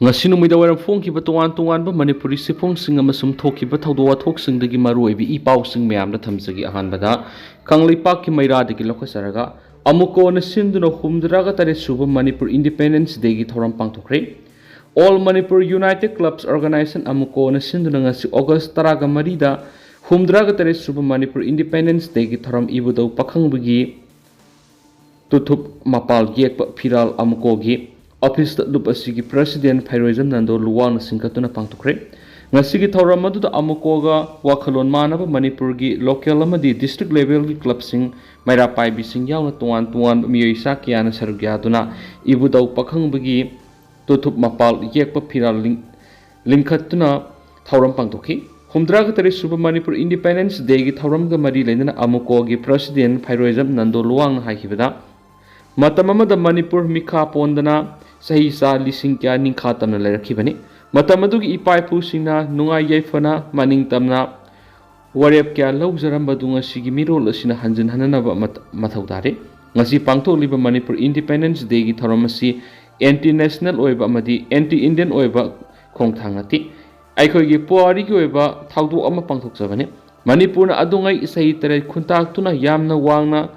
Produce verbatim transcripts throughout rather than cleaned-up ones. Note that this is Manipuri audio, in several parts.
ꯉꯁꯤ ꯅꯨꯃꯤꯗꯥꯡ ꯋꯥꯏꯔꯝ ꯐꯣꯡꯈꯤꯕ ꯇꯣꯉꯥꯟ ꯇꯣꯉꯥꯟꯕ ꯃꯅꯤꯄꯨꯔꯤ ꯆꯦꯐꯣꯡꯁꯤꯡ ꯑꯃꯁꯨꯡ ꯊꯣꯛꯈꯤꯕ ꯊꯧꯗꯣꯛ ꯋꯥꯊꯣꯛꯁꯤꯡꯗꯒꯤ ꯃꯔꯨꯑꯣꯏꯕ ꯏ ꯄꯥꯎꯁꯤꯡ ꯃꯌꯥꯝꯗ ꯊꯝꯖꯒꯦ꯫ ꯑꯍꯥꯟꯕꯗ ꯀꯪꯂꯩꯄꯥꯛꯀꯤ ꯃꯩꯔꯥꯗꯒꯤ ꯂꯧꯈꯠꯆꯔꯒ, ꯑꯃꯨꯀꯣꯅ ꯁꯤꯟꯗꯨꯅ ꯍꯨꯝꯗ꯭ꯔꯥꯒ ꯇꯔꯦꯠ ꯁꯨꯕ ꯃꯅꯤꯄꯨꯔ ꯏꯟꯗꯤꯄꯦꯟꯗꯦꯟꯁ ꯗꯦꯒꯤ ꯊꯧꯔꯝ ꯄꯥꯡꯊꯣꯛꯈ꯭ꯔꯦ꯫ All Manipur United Clubs Organization, ꯑꯃꯨꯀꯣꯅ ꯁꯤꯟꯗꯨꯅ ꯉꯁꯤ ꯑꯣꯒꯁ ꯇꯔꯥꯒ ꯃꯔꯤꯗ ꯍꯨꯝꯗ꯭ꯔꯥꯒ ꯇꯔꯦꯠ ꯁꯨꯕ ꯃꯅꯤꯄꯨꯔ ꯏꯟꯗꯤꯄꯦꯟꯗꯦꯟꯁ ꯗꯦꯒꯤ ꯊꯧꯔꯝ ꯏꯕꯨꯙꯧ ꯄꯥꯈꯪꯕꯒꯤ ꯇꯨꯊꯨꯞ ꯃꯄꯥꯜ ꯌꯦꯛꯄ ꯐꯤꯔꯥꯜ ꯑꯃꯨꯀꯣꯒꯤ ꯑꯣꯐꯤꯁꯇ ꯂꯨꯞ ꯑꯁꯤꯒꯤ ꯄ꯭ꯔꯦꯁꯤꯗꯦꯟ ꯐꯩꯔꯣꯏꯖꯝ ꯅꯟꯗꯣ ꯂꯨꯋꯥꯡꯅ ꯁꯤꯡꯀꯠꯇꯨꯅ ꯄꯥꯡꯊꯣꯛꯈ꯭ꯔꯦ꯫ ꯉꯁꯤꯒꯤ ꯊꯧꯔꯝ ꯑꯗꯨꯗ ꯑꯃꯨꯀꯣꯒ ꯋꯥꯈꯜꯂꯣꯟ ꯃꯥꯟꯅꯕ ꯃꯅꯤꯄꯨꯔꯒꯤ ꯂꯣꯀꯦꯜ ꯑꯃꯗꯤ ꯗꯤꯁꯇ꯭ꯔꯤꯛ ꯂꯦꯚꯦꯜꯒꯤ ꯀ꯭ꯂꯕꯁꯤꯡ, ꯃꯩꯔꯥ ꯄꯥꯏꯕꯤꯁꯤꯡ ꯌꯥꯎꯅ ꯇꯣꯉꯥꯟ ꯇꯣꯉꯥꯟꯕ ꯃꯤꯑꯣꯏ ꯆꯥ ꯀꯌꯥꯅ ꯁꯔꯨꯛ ꯌꯥꯗꯨꯅ ꯏꯕꯨꯙꯧ ꯄꯥꯈꯪꯕꯒꯤ ꯇꯨꯊꯨꯞ ꯃꯄꯥꯜ ꯌꯦꯛꯄ ꯐꯤꯔꯥꯜ ꯂꯤꯡ-, ꯂꯤꯡꯈꯠꯇꯨꯅ ꯊꯧꯔꯝ ꯄꯥꯡꯊꯣꯛꯈꯤ꯫ ꯍꯨꯝꯗ꯭ꯔꯥꯒ ꯇꯔꯦꯠ ꯁꯨꯕ ꯃꯅꯤꯄꯨꯔ ꯏꯟꯗꯤꯄꯦꯟꯗꯦꯟꯁ ꯗꯦꯒꯤ ꯊꯧꯔꯝꯒ ꯃꯔꯤ ꯂꯩꯅꯅ ꯑꯃꯨꯀꯣꯒꯤ ꯄ꯭ꯔꯦꯁꯤꯗꯦꯟ ꯐꯩꯔꯣꯏꯖꯝ ꯅꯟꯗꯣ ꯂꯨꯋꯥꯡꯅ ꯍꯥꯏꯈꯤꯕꯗ, ꯃꯇꯝ ꯑꯃꯗ ꯃꯅꯤꯄꯨꯔ ꯃꯤꯈꯥ ꯄꯣꯟꯗꯅ ꯆꯍꯤ ꯆꯥ ꯂꯤꯁꯤꯡ ꯀꯌꯥ ꯅꯤꯡꯈꯥ ꯇꯝꯅ ꯂꯩꯔꯛꯈꯤꯕꯅꯤ꯫ ꯃꯇꯝ ꯑꯗꯨꯒꯤ ꯏꯄꯥ ꯏꯄꯨꯁꯤꯡꯅ ꯅꯨꯡꯉꯥꯏ ꯌꯥꯏꯐꯅ ꯃꯅꯤꯡ ꯇꯝꯅ ꯋꯥꯔꯦꯞ ꯀꯌꯥ ꯂꯧꯖꯔꯝꯕꯗꯨ ꯉꯁꯤꯒꯤ ꯃꯤꯔꯣꯜ ꯑꯁꯤꯅ ꯍꯟꯖꯤꯟ ꯍꯟꯅꯅꯕ ꯃꯊ-, ꯃꯊꯧ ꯇꯥꯔꯤ꯫ ꯉꯁꯤ ꯄꯥꯡꯊꯣꯛꯂꯤꯕ ꯃꯅꯤꯄꯨꯔ ꯏꯟꯗꯤꯄꯦꯟꯗꯦꯟꯁ ꯗꯦꯒꯤ ꯊꯧꯔꯝ ꯑꯁꯤ ꯑꯦꯟꯇꯤ ꯅꯦꯁꯅꯦꯜ ꯑꯣꯏꯕ ꯑꯃꯗꯤ ꯑꯦꯟꯇꯤ ꯏꯟꯗꯤꯌꯟ ꯑꯣꯏꯕ ꯈꯣꯡꯊꯥꯡ ꯅꯠꯇꯦ꯫ ꯑꯩꯈꯣꯏꯒꯤ ꯄꯨꯋꯥꯔꯤꯒꯤ ꯑꯣꯏꯕ ꯊꯧꯗꯣꯛ ꯑꯃ ꯄꯥꯡꯊꯣꯛꯆꯕꯅꯤ꯫ ꯃꯅꯤꯄꯨꯔꯅ ꯑꯗꯨꯉꯩ ꯆꯍꯤ ꯇꯔꯦꯠ ꯈꯨꯟꯇꯥꯛꯇꯨꯅ ꯌꯥꯝꯅ ꯋꯥꯡꯅ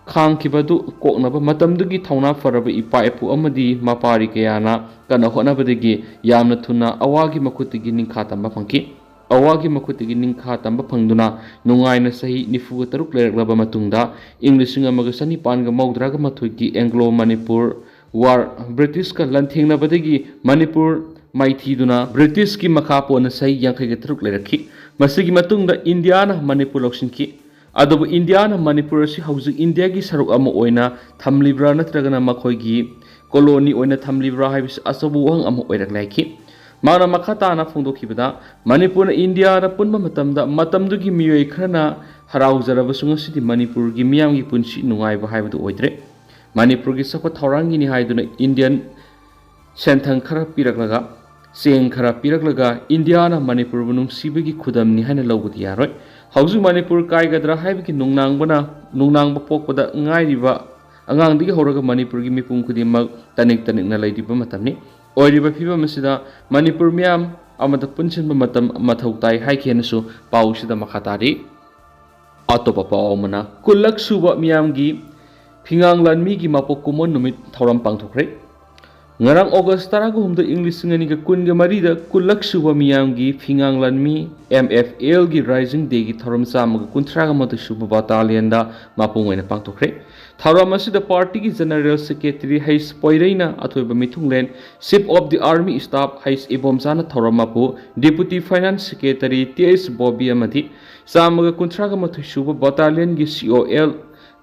ꯈꯥꯡꯈꯤꯕꯗꯨ ꯀꯣꯛꯅꯕ ꯃꯇꯝꯗꯨꯒꯤ ꯊꯧꯅꯥ ꯐꯔꯕ ꯏꯄꯥ ꯏꯄꯨ ꯑꯃꯗꯤ ꯃꯄꯥꯔꯤ ꯀꯌꯥꯅ ꯀꯟꯅ ꯍꯣꯠꯅꯕꯗꯒꯤ ꯌꯥꯝꯅ ꯊꯨꯅ ꯑꯋꯥꯒꯤ ꯃꯈꯨꯠꯇꯒꯤ ꯅꯤꯡꯈꯥ ꯇꯝꯕ ꯐꯪꯈꯤ꯫ ꯑꯋꯥꯒꯤ ꯃꯈꯨꯠꯇꯒꯤ ꯅꯤꯡꯈꯥ ꯇꯝꯕ ꯐꯪꯗꯨꯅ ꯅꯨꯡꯉꯥꯏꯅ ꯆꯍꯤ ꯅꯤꯐꯨꯒ ꯇꯔꯨꯛ ꯂꯩꯔꯛꯂꯕ ꯃꯇꯨꯡꯗ, ꯏꯪ ꯂꯤꯁꯤꯡ ꯑꯃꯒ ꯆꯅꯤꯄꯥꯟꯒ ꯃꯧꯗ꯭ꯔꯥꯒ ꯃꯥꯊꯣꯏꯒꯤ ꯑꯦꯡꯒ꯭ꯂꯣ ꯃꯅꯤꯄꯨꯔ ꯋꯥꯔ, ꯕ꯭ꯔꯤꯇꯤꯁꯀ ꯂꯥꯟꯊꯦꯡꯅꯕꯗꯒꯤ ꯃꯅꯤꯄꯨꯔ ꯃꯥꯏꯊꯤꯗꯨꯅ ꯕ꯭ꯔꯤꯇꯤꯁꯀꯤ ꯃꯈꯥ ꯄꯣꯟꯅ ꯆꯍꯤ ꯌꯥꯡꯈꯩꯒ ꯇꯔꯨꯛ ꯂꯩꯔꯛꯈꯤ꯫ ꯃꯁꯤꯒꯤ ꯃꯇꯨꯡꯗ ꯏꯟꯗꯤꯌꯥꯅ ꯃꯅꯤꯄꯨꯔ ꯂꯧꯁꯤꯟꯈꯤ꯫ ꯑꯗꯨꯕꯨ ꯏꯟꯗꯤꯌꯥꯅ ꯃꯅꯤꯄꯨꯔ ꯑꯁꯤ ꯍꯧꯖꯤꯛ ꯏꯟꯗꯤꯌꯥꯒꯤ ꯁꯔꯨꯛ ꯑꯃ ꯑꯣꯏꯅ ꯊꯝꯂꯤꯕ꯭ꯔꯥ ꯅꯠꯇ꯭ꯔꯒꯅ ꯃꯈꯣꯏꯒꯤ ꯀꯣꯂꯣꯅꯤ ꯑꯣꯏꯅ ꯊꯝꯂꯤꯕ꯭ꯔꯥ ꯍꯥꯏꯕꯁꯤ ꯑꯆꯧꯕ ꯋꯥꯍꯪ ꯑꯃ ꯑꯣꯏꯔꯛꯂꯦ ꯍꯥꯏꯈꯤ꯫ ꯃꯍꯥꯛꯅ ꯃꯈꯥ ꯇꯥꯅ ꯐꯣꯡꯗꯣꯛꯈꯤꯕꯗ, ꯃꯅꯤꯄꯨꯔꯅ ꯏꯟꯗꯤꯌꯥꯗ ꯄꯨꯟꯕ ꯃꯇꯝꯗ ꯃꯇꯝꯗꯨꯒꯤ ꯃꯤꯑꯣꯏ ꯈꯔꯅ ꯍꯔꯥꯎꯖꯔꯕꯁꯨ ꯉꯁꯤꯗꯤ ꯃꯅꯤꯄꯨꯔꯒꯤ ꯃꯤꯌꯥꯝꯒꯤ ꯄꯨꯟꯁꯤ ꯅꯨꯡꯉꯥꯏꯕ ꯍꯥꯏꯕꯗꯨ ꯑꯣꯏꯗ꯭ꯔꯦ꯫ ꯃꯅꯤꯄꯨꯔꯒꯤ ꯆꯥꯎꯈꯠ ꯊꯧꯔꯥꯡꯒꯤꯅꯤ ꯍꯥꯏꯗꯨꯅ ꯏꯟꯗꯤꯌꯟ ꯁꯦꯟꯊꯪ ꯈꯔ ꯄꯤꯔꯛꯂꯒ, ꯆꯦꯡ ꯈꯔ ꯄꯤꯔꯛꯂꯒ ꯏꯟꯗꯤꯌꯥꯅ ꯃꯅꯤꯄꯨꯔꯕꯨ ꯅꯨꯡꯁꯤꯕꯒꯤ ꯈꯨꯗꯝꯅꯤ ꯍꯥꯏꯅ ꯂꯧꯕꯗꯤ ꯌꯥꯔꯣꯏ꯫ ꯍꯧꯖꯤꯛ ꯃꯅꯤꯄꯨꯔ ꯀꯥꯏꯒꯗ꯭ꯔꯥ ꯍꯥꯏꯕꯒꯤ ꯅꯨꯡꯅꯥꯡꯕꯅ, ꯅꯨꯡꯅꯥꯡꯕ ꯄꯣꯛꯄꯗ ꯉꯥꯏꯔꯤꯕ ꯑꯉꯥꯡꯗꯒꯤ ꯍꯧꯔꯒ ꯃꯅꯤꯄꯨꯔꯒꯤ ꯃꯤꯄꯨꯝ ꯈꯨꯗꯤꯡꯃꯛ ꯇꯅꯤꯛ ꯇꯅꯤꯛꯅ ꯂꯩꯔꯤꯕ ꯃꯇꯝꯅꯤ꯫ ꯑꯣꯏꯔꯤꯕ ꯐꯤꯕꯝ ꯑꯁꯤꯗ ꯃꯅꯤꯄꯨꯔ ꯃꯤꯌꯥꯝ ꯑꯃꯗ ꯄꯨꯟꯁꯤꯟꯕ ꯃꯇꯝ ꯃꯊꯧ ꯇꯥꯏ ꯍꯥꯏꯈꯤ ꯍꯥꯏꯅꯁꯨ ꯄꯥꯎꯁꯤꯗ ꯃꯈꯥ ꯇꯥꯔꯤ꯫ ꯑꯇꯣꯞꯄ ꯄꯥꯎ ꯑꯃꯅ, ꯀꯨꯟꯂꯛ ꯁꯨꯕ ꯃꯤꯌꯥꯝꯒꯤ ꯐꯤꯉꯥꯡ ꯂꯥꯟꯃꯤꯒꯤ ꯃꯄꯣꯛ ꯀꯨꯝꯑꯣꯟ ꯅꯨꯃꯤꯠ ꯊꯧꯔꯝ ꯄꯥꯡꯊꯣꯛꯈ꯭ꯔꯦ꯫ ꯉꯔꯥꯡ ꯑꯣꯒꯁ ꯇꯔꯥꯒ ꯍꯨꯝꯗꯣꯏ, ꯏꯪ ꯂꯤꯁꯤꯡ ꯑꯅꯤꯒ ꯀꯨꯟꯒ ꯃꯔꯤꯗ ꯀꯨꯟꯂꯛ ꯁꯨꯕ ꯃꯤꯌꯥꯝꯒꯤ ꯐꯤꯉꯥꯡ ꯂꯥꯟꯃꯤ, M F L ꯒꯤ Rising Day ꯒꯤ ꯊꯧꯔꯝ ꯆꯥꯝꯃꯒ ꯀꯨꯟꯊ꯭ꯔꯥꯒ ꯃꯥꯊꯣꯏ ꯁꯨꯕ battallion ꯗ ꯃꯄꯨꯡ ꯑꯣꯏꯅ ꯄꯥꯡꯊꯣꯛꯈ꯭ꯔꯦ꯫ ꯊꯧꯔꯝ ꯑꯁꯤꯗ party ꯒꯤ General Secretary ꯍꯩꯁ ꯄꯣꯏꯔꯩꯅ ꯑꯊꯣꯏꯕ ꯃꯤꯊꯨꯡꯂꯦꯟ, Chief of the Army Staff ꯍꯩꯁ ꯏꯕꯣꯝꯆꯥꯅ ꯊꯧꯔꯝ ꯃꯄꯨ, Deputy Finance Secretary T H Bobby ꯑꯃꯗꯤ ꯆꯥꯝꯃꯒ ꯀꯨꯟꯊ꯭ꯔꯥꯒ ꯃꯥꯊꯣꯏ ꯁꯨꯕ battallion ꯒꯤ C O L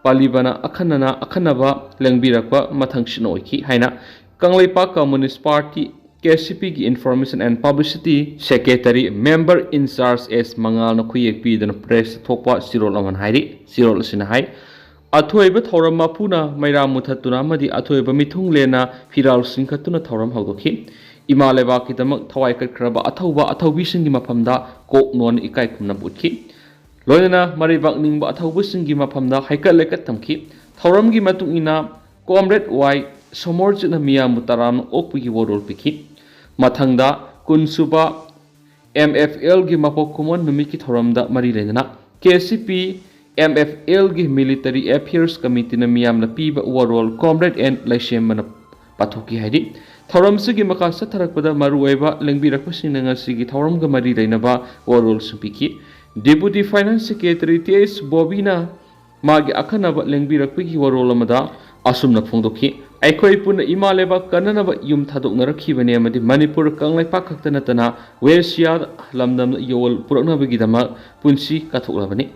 ꯄꯥꯂꯤꯕꯅ ꯑꯈꯟꯅꯅ ꯑꯈꯟꯅꯕ ꯂꯦꯡꯕꯤꯔꯛꯄ ꯃꯊꯪꯁꯤꯠꯅ ꯑꯣꯏꯈꯤ ꯍꯥꯏꯅ Kangleipak Communist Party, K C P ꯒꯤ Information and Publicity Secretary, Member in Charge ꯑꯦꯁ ꯃꯉꯥꯜꯅ ꯈꯨꯌꯦꯛ ꯄꯤꯗꯨꯅ press ꯇ ꯊꯣꯛꯄ ꯆꯦꯔꯣꯜ ꯑꯃꯅ ꯍꯥꯏꯔꯤ꯫ ꯆꯦꯔꯣꯜ ꯑꯁꯤꯅ ꯍꯥꯏ, ꯑꯊꯣꯏꯕ ꯊꯧꯔꯝ ꯃꯄꯨꯅ ꯃꯩꯔꯥ ꯃꯨꯊꯠꯇꯨꯅ ꯑꯃꯗꯤ ꯑꯊꯣꯏꯕ ꯃꯤꯊꯨꯡꯂꯦꯟꯅ ꯐꯤꯔꯥꯜ ꯆꯤꯡꯈꯠꯇꯨꯅ ꯊꯧꯔꯝ ꯍꯧꯗꯣꯛꯈꯤ꯫ ꯏꯃꯥ ꯂꯩꯕꯥꯛꯀꯤꯗꯃꯛ ꯊꯋꯥꯏ ꯀꯠꯈ꯭ꯔꯕ ꯑꯊꯧꯕ ꯑꯊꯧꯕꯤꯁꯤꯡꯒꯤ ꯃꯐꯝꯗ ꯀꯣꯛ ꯅꯣꯟꯅ ꯏꯀꯥꯏ ꯈꯨꯝꯅꯕ ꯎꯠꯈꯤ꯫ ꯂꯣꯏꯅꯅ ꯃꯔꯩꯕꯥꯛ ꯅꯤꯡꯕ ꯑꯊꯧꯕꯁꯤꯡꯒꯤ ꯃꯐꯝꯗ ꯍꯩꯀꯠ ꯂꯩꯀꯠ ꯇꯝꯈꯤ꯫ ꯊꯧꯔꯝꯒꯤ ꯃꯇꯨꯡ ꯏꯟꯅ Comrade ꯋꯥꯏ ꯁꯣꯃꯣꯔꯖꯤꯠꯅ ꯃꯤꯌꯥꯝꯕꯨ ꯇꯔꯥꯝꯅ ꯑꯣꯛꯄꯒꯤ ꯋꯥꯔꯣꯜ ꯄꯤꯈꯤ꯫ ꯃꯊꯪꯗ ꯀꯨꯟ ꯁꯨꯕ M F L ꯒꯤ ꯃꯄꯣꯛ ꯀꯨꯝꯑꯣꯟ ꯅꯨꯃꯤꯠꯀꯤ ꯊꯧꯔꯝꯗ ꯃꯔꯤ ꯂꯩꯅꯅ K C P M F L ꯒꯤ Military Affairs Committee ꯅ ꯃꯤꯌꯥꯝꯅ ꯄꯤꯕ ꯋꯥꯔꯣꯜ Comrade ꯑꯦꯟ ꯂꯩꯁꯦꯝꯕꯅ ꯄꯥꯊꯣꯛꯈꯤ ꯍꯥꯏꯔꯤ꯫ ꯊꯧꯔꯝꯁꯤꯒꯤ ꯃꯈꯥ ꯆꯠꯊꯔꯛꯄꯗ ꯃꯔꯨꯑꯣꯏꯕ ꯂꯦꯡꯕꯤꯔꯛꯄꯁꯤꯡꯅ ꯉꯁꯤꯒꯤ ꯊꯧꯔꯝꯒ ꯃꯔꯤ ꯂꯩꯅꯕ ꯋꯥꯔꯣꯜꯁꯤꯡ ꯄꯤꯈꯤ꯫ Deputy Finance Secretary T H ꯕꯣꯕꯤꯅ ꯃꯥꯒꯤ ꯑꯈꯟꯅꯕ ꯂꯦꯡꯕꯤꯔꯛꯄꯒꯤ ꯋꯥꯔꯣꯜ ꯑꯃꯗ ꯑꯁꯨꯝꯅ ꯐꯣꯡꯗꯣꯛꯈꯤ, ꯑꯩꯈꯣꯏ ꯄꯨꯟꯅ ꯏꯃꯥ ꯂꯩꯕꯥꯛ ꯀꯟꯅꯅꯕ ꯌꯨꯝ ꯊꯥꯗꯣꯛꯅꯔꯛꯈꯤꯕꯅꯤ ꯑꯃꯗꯤ ꯃꯅꯤꯄꯨꯔ ꯀꯪꯂꯩꯄꯥꯛ ꯈꯛꯇ ꯅꯠꯇꯅ West Asia ꯂꯝꯗꯝꯗ ꯌꯣꯜ ꯄꯨꯔꯛꯅꯕꯒꯤꯗꯃꯛ ꯄꯨꯟꯁꯤ ꯀꯠꯊꯣꯛꯂꯕꯅꯤ꯫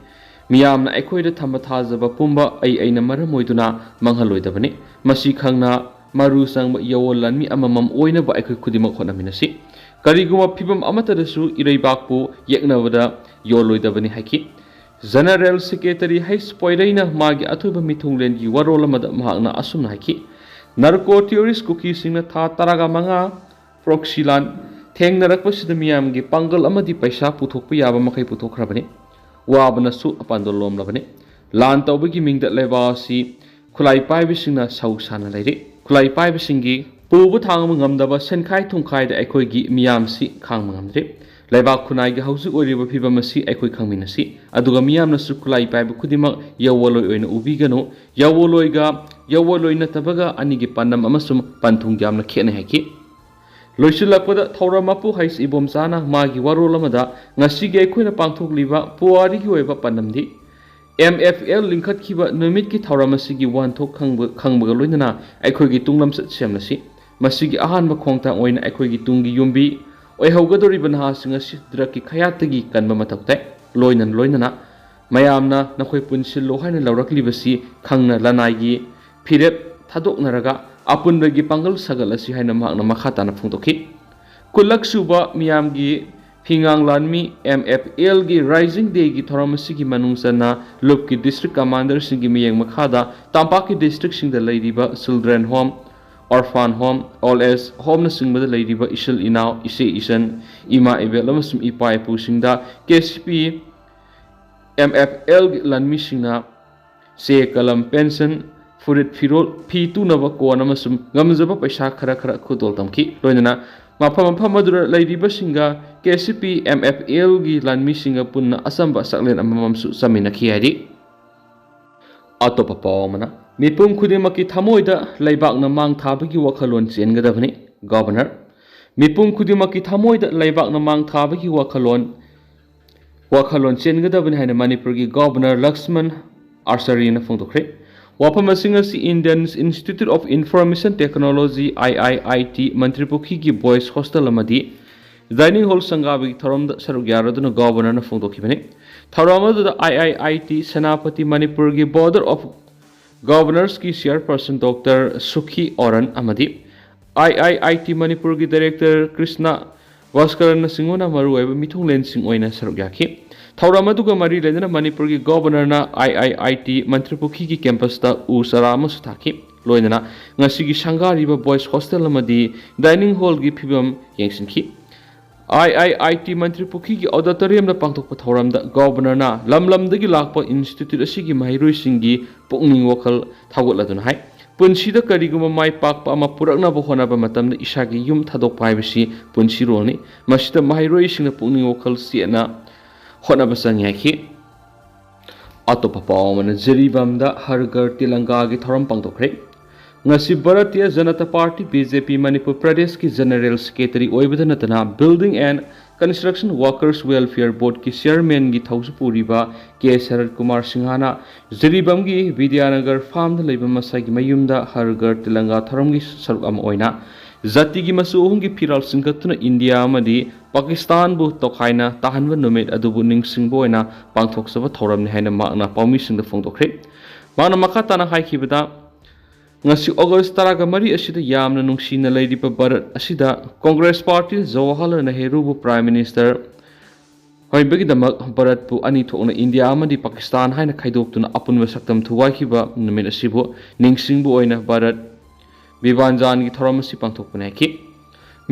ꯃꯤꯌꯥꯝꯅ ꯑꯩꯈꯣꯏꯗ ꯊꯝꯕ ꯊꯥꯖꯕ ꯄꯨꯝꯕ ꯑꯩ ꯑꯩꯅ ꯃꯔꯝ ꯑꯣꯏꯗꯨꯅ ꯃꯥꯡꯍꯜꯂꯣꯏꯗꯕꯅꯤ꯫ ꯃꯁꯤ ꯈꯪꯅ ꯃꯔꯨ ꯆꯪꯕ ꯌꯣꯜ ꯂꯥꯟꯃꯤ ꯑꯃꯃꯝ ꯑꯣꯏꯅꯕ ꯑꯩꯈꯣꯏ ꯈꯨꯗꯤꯡꯃꯛ ꯍꯣꯠꯅꯃꯤꯟꯅꯁꯤ꯫ ꯀꯔꯤꯒꯨꯝꯕ ꯐꯤꯕꯝ ꯑꯃꯠꯇꯗꯁꯨ ꯏꯔꯩꯕꯥꯛꯄꯨ ꯌꯦꯛꯅꯕꯗ ꯌꯣꯜꯂꯣꯏꯗꯕꯅꯤ ꯍꯥꯏꯈꯤ꯫ General Secretary ꯍꯩꯁ ꯄꯣꯏꯔꯩꯅ ꯃꯥꯒꯤ ꯑꯊꯣꯏꯕ ꯃꯤꯊꯨꯡꯂꯦꯟꯒꯤ ꯋꯥꯔꯣꯜ ꯑꯃꯗ ꯃꯍꯥꯛꯅ ꯑꯁꯨꯝꯅ ꯍꯥꯏꯈꯤ, Narco terrorist ꯀꯨꯀꯤꯁꯤꯡꯅ ꯊꯥ ꯇꯔꯥꯒ ꯃꯉꯥ proxy ꯂꯥꯟ ꯊꯦꯡꯅꯔꯛꯄꯁꯤꯗ ꯃꯤꯌꯥꯝꯒꯤ ꯄꯥꯡꯒꯜ ꯑꯃꯗꯤ ꯄꯩꯁꯥ ꯄꯨꯊꯣꯛꯄ ꯌꯥꯕ ꯃꯈꯩ ꯄꯨꯊꯣꯛꯈ꯭ꯔꯕꯅꯤ꯫ ꯋꯥꯕꯅꯁꯨ ꯑꯄꯥꯟꯗꯣ ꯂꯣꯝꯂꯕꯅꯤ꯫ ꯂꯥꯟ ꯇꯧꯕꯒꯤ ꯃꯤꯡꯗ ꯂꯩꯕꯥꯛ ꯑꯁꯤ ꯈꯨꯠꯂꯥꯏ ꯄꯥꯏꯕꯁꯤꯡꯅ ꯁꯧ ꯁꯥꯅ ꯂꯩꯔꯤ꯫ ꯈꯨꯠꯂꯥꯏ ꯄꯥꯏꯕꯁꯤꯡꯒꯤ ꯄꯨꯕ ꯊꯥꯡꯕ ꯉꯝꯗꯕ ꯁꯦꯟꯈꯥꯏ ꯊꯨꯝꯈꯥꯏꯗ ꯑꯩꯈꯣꯏꯒꯤ ꯃꯤꯌꯥꯝꯁꯤ ꯈꯥꯡꯕ ꯉꯝꯗ꯭ꯔꯤ꯫ ꯂꯩꯕꯥꯛ ꯈꯨꯟꯅꯥꯏꯒꯤ ꯍꯧꯖꯤꯛ ꯑꯣꯏꯔꯤꯕ ꯐꯤꯕꯝ ꯑꯁꯤ ꯑꯩꯈꯣꯏ ꯈꯪꯃꯤꯟꯅꯁꯤ, ꯑꯗꯨꯒ ꯃꯤꯌꯥꯝꯅꯁꯨ ꯈꯨꯠꯂꯥꯏ ꯄꯥꯏꯕ ꯈꯨꯗꯤꯡꯃꯛ ꯌꯧꯋꯂꯣꯏ ꯑꯣꯏꯅ ꯎꯕꯤꯒꯅꯨ꯫ ꯌꯧꯋꯂꯣꯏꯒ ꯌꯧꯋꯂꯣꯏ ꯅꯠꯇꯕꯒ ꯑꯅꯤꯒꯤ ꯄꯥꯟꯗꯝ ꯑꯃꯁꯨꯡ ꯄꯟꯊꯨꯡ ꯌꯥꯝꯅ ꯈꯦꯠꯅꯩ ꯍꯥꯏꯈꯤ꯫ ꯂꯣꯏꯁꯤꯜꯂꯛꯄꯗ ꯊꯧꯔꯝ ꯃꯄꯨ ꯍꯩꯁ ꯏꯕꯣꯝꯆꯥꯅ ꯃꯥꯒꯤ ꯋꯥꯔꯣꯜ ꯑꯃꯗ ꯉꯁꯤꯒꯤ ꯑꯩꯈꯣꯏꯅ ꯄꯥꯡꯊꯣꯛꯂꯤꯕ ꯄꯨꯋꯥꯔꯤꯒꯤ ꯑꯣꯏꯕ ꯄꯥꯟꯗꯝꯗꯤ ꯑꯦꯝ ꯑꯦꯐ ꯑꯦꯜ ꯂꯤꯡꯈꯠꯈꯤꯕ ꯅꯨꯃꯤꯠꯀꯤ ꯊꯧꯔꯝ ꯑꯁꯤꯒꯤ ꯋꯥꯍꯟꯊꯣꯛ ꯈꯪꯕ-, ꯈꯪꯕꯒ ꯂꯣꯏꯅꯅ ꯑꯩꯈꯣꯏꯒꯤ ꯇꯨꯡꯂꯝꯆꯠ ꯁꯦꯝꯂꯁꯤ꯫ ꯃꯁꯤꯒꯤ ꯑꯍꯥꯟꯕ ꯈꯣꯡꯊꯥꯡ ꯑꯣꯏꯅ ꯑꯩꯈꯣꯏꯒꯤ ꯇꯨꯡꯒꯤ ꯌꯨꯝꯕꯤ ꯑꯣꯏꯍꯧꯒꯗꯧꯔꯤꯕ ꯅꯍꯥꯁꯤꯡ ꯑꯁꯤ ꯗ꯭ꯔꯒꯀꯤ ꯈꯌꯥꯠꯇꯒꯤ ꯀꯟꯕ ꯃꯊꯧ ꯇꯥꯏ꯫ ꯂꯣꯏꯅ ꯂꯣꯏꯅꯅ ꯃꯌꯥꯝꯅ ꯅꯈꯣꯏ ꯄꯨꯟꯁꯤꯜꯂꯣ ꯍꯥꯏꯅ ꯂꯧꯔꯛꯂꯤꯕꯁꯤ ꯈꯪꯅ ꯂꯅꯥꯏꯒꯤ ꯐꯤꯔꯦꯞ ꯊꯥꯗꯣꯛꯅꯔꯒ ꯑꯄꯨꯟꯕꯒꯤ ꯄꯥꯡꯒꯜ ꯁꯥꯒꯠꯂꯁꯤ ꯍꯥꯏꯅ ꯃꯍꯥꯛꯅ ꯃꯈꯥ ꯇꯥꯅ ꯐꯣꯡꯗꯣꯛꯈꯤ꯫ ꯀꯨꯟꯂꯛ ꯁꯨꯕ ꯃꯤꯌꯥꯝꯒꯤ ꯐꯤꯉꯥꯡ ꯂꯥꯟꯃꯤ ꯑꯦꯝ ꯑꯦꯐ ꯑꯦꯜꯒꯤ ꯔꯥꯏꯖꯤꯡ ꯗꯦꯒꯤ ꯊꯧꯔꯝ ꯑꯁꯤꯒꯤ ꯃꯅꯨꯡ ꯆꯟꯅ ꯂꯨꯞꯀꯤ ꯗꯤꯁꯇ꯭ꯔꯤꯛ ꯀꯃꯥꯟꯗꯔꯁꯤꯡꯒꯤ ꯃꯤꯠꯌꯦꯡ ꯃꯈꯥꯗ ꯇꯝꯄꯥꯛꯀꯤ ꯗꯤꯁꯇ꯭ꯔꯤꯛꯁꯤꯡꯗ ꯂꯩꯔꯤꯕ children home, orphan home, old age ꯍꯣꯝꯅꯆꯤꯡꯕꯗ ꯂꯩꯔꯤꯕ ꯏꯆꯤꯜ ꯏꯅꯥꯎ, ꯏꯆꯦ ꯏꯆꯟ, ꯏꯃꯥ ꯏꯕꯦꯜ ꯑꯃꯁꯨꯡ ꯏꯄꯥ ꯏꯄꯨꯁꯤꯡꯗ K C P M F ꯑꯦꯜꯒꯤ ꯂꯥꯟꯃꯤꯁꯤꯡꯅ ꯆꯦ ꯀꯂꯝ, ꯄꯦꯟꯁꯟ, ꯐꯨꯔꯤꯠ ꯐꯤꯔꯣꯜ, ꯐꯤ ꯇꯨꯅꯕ ꯀꯣꯟ ꯑꯃꯁꯨꯡ ꯉꯝꯖꯕ ꯄꯩꯁꯥ ꯈꯔ ꯈꯔ ꯈꯨꯗꯣꯜ ꯇꯝꯈꯤ꯫ ꯂꯣꯏꯅꯅ ꯃꯐꯝ ꯃꯐꯝ ꯑꯗꯨꯗ ꯂꯩꯔꯤꯕꯁꯤꯡꯒ K C P M F ꯑꯦꯜꯒꯤ ꯂꯥꯟꯃꯤꯁꯤꯡꯒ ꯄꯨꯟꯅ ꯑꯆꯝꯕ ꯆꯥꯛꯂꯦꯟ ꯑꯃꯃꯝꯁꯨ ꯆꯥꯃꯤꯟꯅꯈꯤ ꯍꯥꯏꯔꯤ꯫ ꯑꯇꯣꯞꯄ ꯄꯥꯎ ꯑꯃꯅ, ꯃꯤꯄꯨꯝ ꯈꯨꯗꯤꯡꯃꯛꯀꯤ ꯊꯃꯣꯏꯗ ꯂꯩꯕꯥꯛꯅ ꯃꯥꯡ ꯊꯥꯕꯒꯤ ꯋꯥꯈꯜꯂꯣꯟ ꯆꯦꯟꯒꯗꯕꯅꯤ, ꯒꯣꯚꯔꯅꯔ꯫ ꯃꯤꯄꯨꯝ ꯈꯨꯗꯤꯡꯃꯛꯀꯤ ꯊꯃꯣꯏꯗ ꯂꯩꯕꯥꯛꯅ ꯃꯥꯡ ꯊꯥꯕꯒꯤ ꯋꯥꯈꯜꯂꯣꯟ, ꯋꯥꯈꯜꯂꯣꯟ ꯆꯦꯟꯒꯗꯕꯅꯤ ꯍꯥꯏꯅ ꯃꯅꯤꯄꯨꯔꯒꯤ ꯒꯣꯚꯔꯅꯔ ꯂꯛꯁꯃꯟ ꯑꯥꯔꯆꯥꯔꯤꯅ ꯐꯣꯡꯗꯣꯛꯈ꯭ꯔꯦ꯫ ꯋꯥꯐꯝ ꯑꯁꯤꯡ ꯑꯁꯤ Indian Institute of Information Technology, I I I T, Mantri ꯄꯨꯈ꯭ꯔꯤꯒꯤ voice hostel ꯑꯃꯗꯤ ꯗꯥꯏꯅꯤꯡ ꯍꯣꯜ ꯁꯪꯒꯥꯕꯒꯤ ꯊꯧꯔꯝꯗ ꯁꯔꯨꯛ ꯌꯥꯔꯗꯨꯅ ꯒꯣꯚꯔꯅꯔꯅ ꯐꯣꯡꯗꯣꯛꯈꯤꯕꯅꯤ꯫ ꯊꯧꯔꯝ ꯑꯗꯨꯗ I I I T Senapati ꯃꯅꯤꯄꯨꯔꯒꯤ ꯕꯣꯔꯗ ꯑꯣꯐ ꯒꯣꯚꯔꯅꯔꯁꯀꯤ ꯆꯤꯌꯔꯄꯔꯁꯟ ꯗꯣꯛꯇꯔ ꯁꯨꯈꯤ ꯑꯣꯔꯟ ꯑꯃꯗꯤ I I I T ꯃꯅꯤꯄꯨꯔꯒꯤ ꯗꯥꯏꯔꯦꯛꯇꯔ ꯀ꯭ꯔꯤꯁꯅ ꯚꯥꯁꯀꯔꯟꯅꯆꯤꯡꯕꯅ ꯃꯔꯨꯑꯣꯏꯕ ꯃꯤꯊꯨꯡꯂꯦꯟꯁꯤꯡ ꯑꯣꯏꯅ ꯁꯔꯨꯛ ꯌꯥꯈꯤ꯫ ꯊꯧꯔꯝ ꯑꯗꯨꯒ ꯃꯔꯤ ꯂꯩꯅꯅ ꯃꯅꯤꯄꯨꯔꯒꯤ ꯒꯣꯚꯔꯅꯔꯅ I I I T ꯃꯟꯇ꯭ꯔꯤ ꯄꯨꯈ꯭ꯔꯤꯒꯤ ꯀꯦꯝꯄꯁꯇ ꯎ ꯆꯥꯔꯥ ꯑꯃꯁꯨ ꯊꯥꯈꯤ꯫ ꯂꯣꯏꯅꯅ ꯉꯁꯤꯒꯤ ꯁꯪꯒꯥꯔꯤꯕ ꯕꯣꯏꯁ ꯍꯣꯁꯇꯦꯜ ꯑꯃꯗꯤ ꯗꯥꯏꯅꯤꯡ ꯍꯣꯜꯒꯤ ꯐꯤꯕꯝ ꯌꯦꯡꯁꯤꯟꯈꯤ꯫ I I I T ꯃꯟꯇ꯭ꯔꯤ ꯄꯨꯈ꯭ꯔꯤꯒꯤ ꯑꯣꯗꯤꯇꯣꯔꯤꯌꯝꯗ ꯄꯥꯡꯊꯣꯛꯄ ꯊꯧꯔꯝꯗ ꯒꯣꯚꯔꯅꯔꯅ ꯂꯝ ꯂꯝꯗꯒꯤ ꯂꯥꯛꯄ ꯏꯟꯁꯇꯤꯇ꯭ꯌꯨꯠ ꯑꯁꯤꯒꯤ ꯃꯍꯩꯔꯣꯏꯁꯤꯡꯒꯤ ꯄꯨꯛꯅꯤꯡ ꯋꯥꯈꯜ ꯊꯧꯒꯠꯂꯗꯨꯅ ꯍꯥꯏ, ꯄꯨꯟꯁꯤꯗ ꯀꯔꯤꯒꯨꯝꯕ ꯃꯥꯏ ꯄꯥꯛꯄ ꯑꯃ ꯄꯨꯔꯛꯅꯕ ꯍꯣꯠꯅꯕ ꯃꯇꯝꯗ ꯏꯁꯥꯒꯤ ꯌꯨꯝ ꯊꯥꯗꯣꯛꯄ ꯍꯥꯏꯕꯁꯤ ꯄꯨꯟꯁꯤꯔꯣꯜꯅꯤ꯫ ꯃꯁꯤꯗ ꯃꯍꯩꯔꯣꯏꯁꯤꯡꯅ ꯄꯨꯛꯅꯤꯡ ꯋꯥꯈꯜ ꯆꯦꯠꯅ ꯍꯣꯠꯅꯕ ꯆꯪꯏ ꯍꯥꯏꯈꯤ꯫ ꯑꯇꯣꯞꯄ ꯄꯥꯎ ꯑꯃꯅ ꯖꯤꯔꯤꯕꯥꯝꯗ ꯍꯔ ꯘꯔ ꯇꯤꯂꯪꯒꯥꯒꯤ ꯊꯧꯔꯝ ꯄꯥꯡꯊꯣꯛꯈ꯭ꯔꯦ꯫ ꯉꯁꯤ Bharatiya Janata party, B J ꯄꯤ, ꯃꯅꯤꯄꯨꯔ ꯄ꯭ꯔꯗꯦꯁꯀꯤ ꯖꯦꯅꯔꯦꯜ ꯁꯦꯀ꯭ꯔꯦꯇꯔꯤ ꯑꯣꯏꯕꯗ ꯅꯠꯇꯅ Building and Construction Workers Welfare Boardꯀꯤ ꯆꯤꯌꯔꯃꯦꯟꯒꯤ ꯊꯧꯁꯨ ꯄꯨꯔꯤꯕ ꯀꯦ ꯁꯔꯠ ꯀꯨꯃꯥꯔ ꯁꯤꯡꯍꯅ ꯖꯤꯔꯤꯕꯥꯝꯒꯤ ꯕꯤꯗ꯭ꯌꯥꯅꯒꯔ ꯐꯥꯔꯝꯗ ꯂꯩꯕ ꯃꯁꯥꯒꯤ ꯃꯌꯨꯝꯗ ꯍꯔ ꯘꯔ ꯇꯤꯂꯪꯒꯥ ꯊꯧꯔꯝꯒꯤ ꯁꯔꯨꯛ ꯑꯃ ꯑꯣꯏꯅ ꯖꯥꯇꯤꯒꯤ ꯃꯆꯨ ꯑꯍꯨꯝꯒꯤ ꯐꯤꯔꯥꯜ ꯆꯤꯡꯈꯠꯇꯨꯅ ꯏꯟꯗꯤꯌꯥ ꯑꯃꯗꯤ ꯄꯥꯀꯤꯁꯇꯥꯟꯕꯨ ꯇꯣꯈꯥꯏꯅ ꯇꯥꯍꯟꯕ ꯅꯨꯃꯤꯠ ꯑꯗꯨꯕꯨ ꯅꯤꯡꯁꯤꯡꯕ ꯑꯣꯏꯅ ꯄꯥꯡꯊꯣꯛꯆꯕ ꯊꯧꯔꯝꯅꯤ ꯍꯥꯏꯅ ꯃꯍꯥꯛꯅ ꯄꯥꯎꯃꯤꯁꯤꯡꯗ ꯐꯣꯡꯗꯣꯛꯈ꯭ꯔꯦ꯫ ꯃꯍꯥꯛꯅ ꯃꯈꯥ ꯇꯥꯅ ꯍꯥꯏꯈꯤꯕꯗ, ꯉꯁꯤ ꯑꯣꯒꯁ ꯇꯔꯥꯒ ꯃꯔꯤ ꯑꯁꯤꯗ ꯌꯥꯝꯅ ꯅꯨꯡꯁꯤꯅ ꯂꯩꯔꯤꯕ ꯚꯥꯔꯠ ꯑꯁꯤꯗ ꯀꯣꯡꯒ꯭ꯔꯦꯁ ꯄꯥꯔꯇꯤꯅ ꯖꯋꯥꯍꯔꯂꯥꯜ ꯅꯦꯍꯔꯨꯕꯨ ꯄ꯭ꯔꯥꯏꯝ ꯃꯤꯅꯤꯁꯇꯔ ꯑꯣꯏꯕꯒꯤꯗꯃꯛ ꯚꯥꯔꯠꯄꯨ ꯑꯅꯤ ꯊꯣꯛꯅ ꯏꯟꯗꯤꯌꯥ ꯑꯃꯗꯤ ꯄꯥꯀꯤꯁꯇꯥꯟ ꯍꯥꯏꯅ ꯈꯥꯏꯗꯣꯛꯇꯨꯅ ꯑꯄꯨꯟꯕ ꯁꯛꯇꯝ ꯊꯨꯒꯥꯏꯈꯤꯕ ꯅꯨꯃꯤꯠ ꯑꯁꯤꯕꯨ ꯅꯤꯡꯁꯤꯡꯕ ꯑꯣꯏꯅ ꯚꯥꯔꯠ ꯕꯤꯚꯥꯟꯖꯥꯟꯒꯤ ꯊꯧꯔꯝ ꯑꯁꯤ ꯄꯥꯡꯊꯣꯛꯄꯅꯤ ꯍꯥꯏꯈꯤ꯫